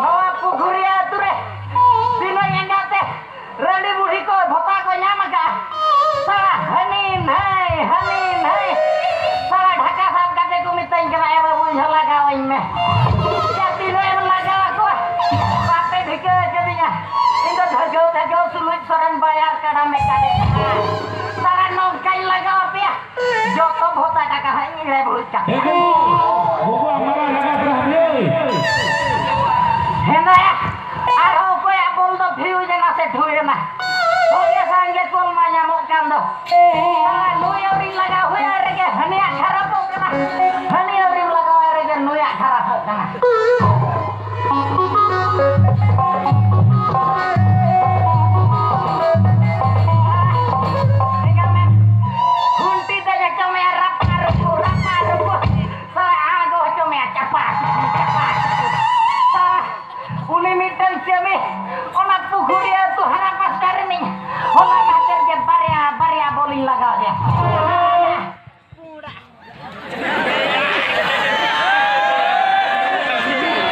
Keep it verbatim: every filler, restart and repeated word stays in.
ᱱᱚᱣᱟ ᱯᱩᱠᱷᱩᱨᱤᱭᱟᱹ ᱟᱹᱛᱩ ᱨᱮ ᱛᱤᱱᱟᱹᱜ ᱮᱸᱜᱟᱛ ᱛᱮ ᱨᱟᱺᱰᱤ ᱵᱩᱲᱦᱤ ᱠᱚ ᱵᱷᱚᱛᱟ ᱠᱚ ᱧᱟᱢ ᱟᱠᱟᱫᱼᱟ᱾ ᱥᱟᱞᱟ ᱦᱟᱹᱱᱤ ᱱᱟᱹᱭ, ᱦᱟᱹᱱᱤ ᱱᱟᱹᱭ᱾ ᱥᱟᱞᱟ ᱰᱷᱟᱠᱟ ᱥᱟᱵ ᱠᱟᱛᱮ ᱠᱚ ᱢᱤᱛᱟᱹᱧ ᱠᱟᱱᱟ, "ᱮ ᱵᱟᱹᱵᱩ, ᱡᱷᱚᱞᱟ ᱜᱟᱣᱟᱹᱧ ᱢᱮ᱾" ᱡᱟᱹᱛᱤ ᱱᱟᱹᱭ ᱮᱢ ᱞᱟᱜᱟᱣ ᱟᱠᱚᱣᱟ᱾ ᱵᱟᱯᱮ ᱴᱷᱤᱠᱟᱹ ᱠᱟᱹᱫᱤᱧᱟ᱾ ᱤᱧ ᱫᱚ ᱫᱷᱟᱹᱜᱟᱹᱣ ᱫᱷᱟᱹᱜᱟᱹᱣ ᱥᱩᱞᱩᱡ ᱥᱚᱨᱮᱱ ᱵᱟᱭᱟᱨ ᱠᱟᱰᱟ ᱢᱮᱠᱟᱱᱤᱠ ᱠᱟᱱᱟ᱾ ᱥᱟᱞᱟ ᱱᱚᱝᱠᱟᱧ ᱞᱟᱜᱟᱣ ᱟᱯᱮᱭᱟ᱾ ᱡᱚᱛᱚ ᱵᱷᱚᱛᱟ ᱴᱟᱠᱟ ᱦᱟᱸᱜ ᱤᱧ ᱮᱲᱮ ᱵᱩᱨᱩᱡ ᱠᱟᱜ ᱠᱟᱱᱟ᱾ ᱮ ᱜᱳ, ᱜᱳᱜᱳ ᱟᱢᱟᱨᱟ ᱞᱟᱜᱟ ᱥᱮ ᱦᱟᱵᱤ᱾ ᱦᱮᱸᱫᱟᱭᱟ, ᱟᱨᱦᱚᱸ ᱚᱠᱚᱭᱟᱜ ᱵᱚᱞ ᱫᱚ ᱯᱷᱤᱭᱩᱡᱽ ᱮᱱᱟ ᱥᱮ ᱰᱷᱩᱭ ᱮᱱᱟ? ᱥᱚᱸᱜᱮ ᱥᱟᱝᱜᱮ ᱠᱚᱞ ᱢᱟ ᱧᱟᱢᱚᱜ ᱠᱟᱱ ᱫᱚ᱾ ᱥᱟᱞᱟ